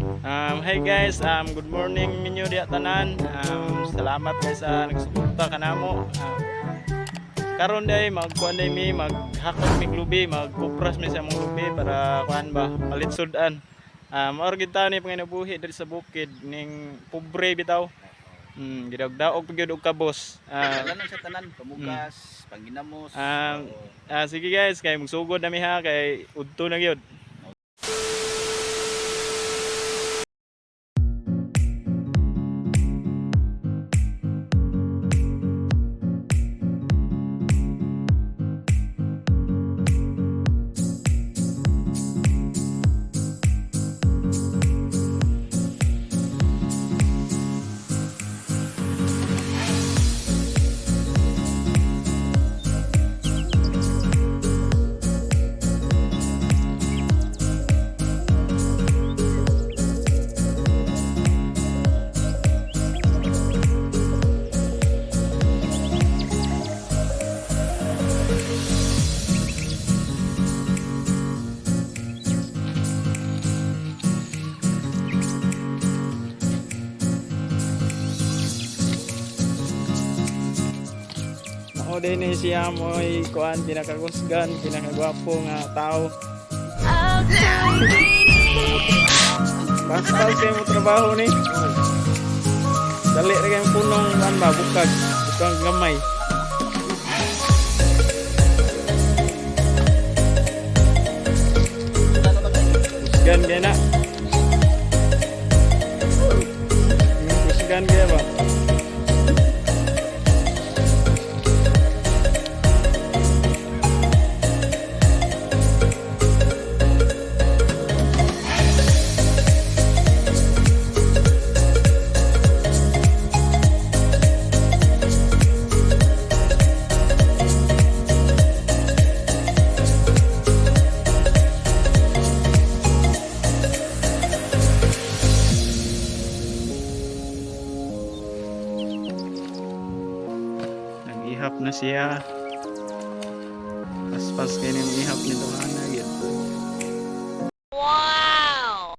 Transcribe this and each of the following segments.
Hi guys, good morning ninyo diya tanan. Salamat guys sa nagsuporta kanamo. Karon day magkuan day mi, maghakot mi lubi, magkupras mi sa among lubi para kuan ba, palitsud-an. Mao ra gid ni panginabuhi diri sa bukid ning pobre bitaw. Gidagdaog pa gyud og kabos. Tanan sa tanan, pamugas, panginamos. Oo. Sige guys, kay magsugod na mi ha, kay udto na gyud. Mao din ni siya mo'y kuan, pinakakusgan, pinakagwapo nga tao. Paspas kayo mo trabaho ni. Dali ra kayong punong kuan ba, bukag, bukag gamay. Kusgan kaya na. Kusgan kaya ba? Nag-ihap na siya. Paspas kayo ng ihap nito hana yun. Wow!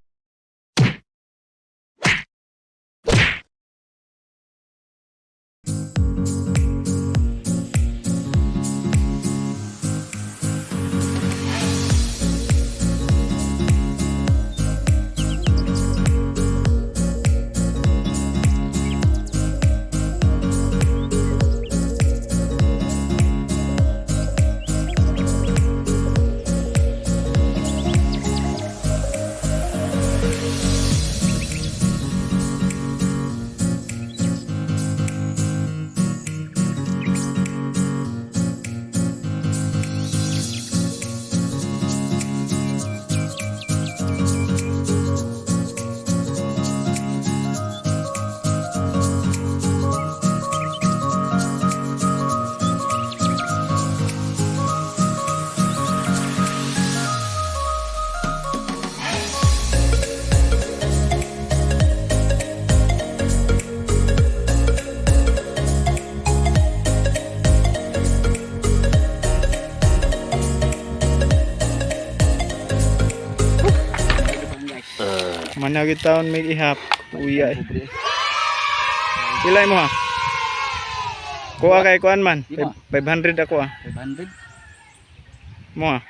Managit taon may ihap. Uya eh. Pila mo ha? Kuha kay kuan man. Lima. 500 ako ah. 500. Mo ah.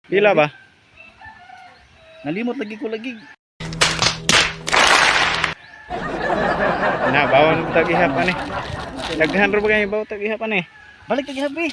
Pila ba? Nalimot lagi ko lagi. Na, bawon tag ihap ani. Daghan ra ba kayo bawo tag ihap ani? Balik lagi habi.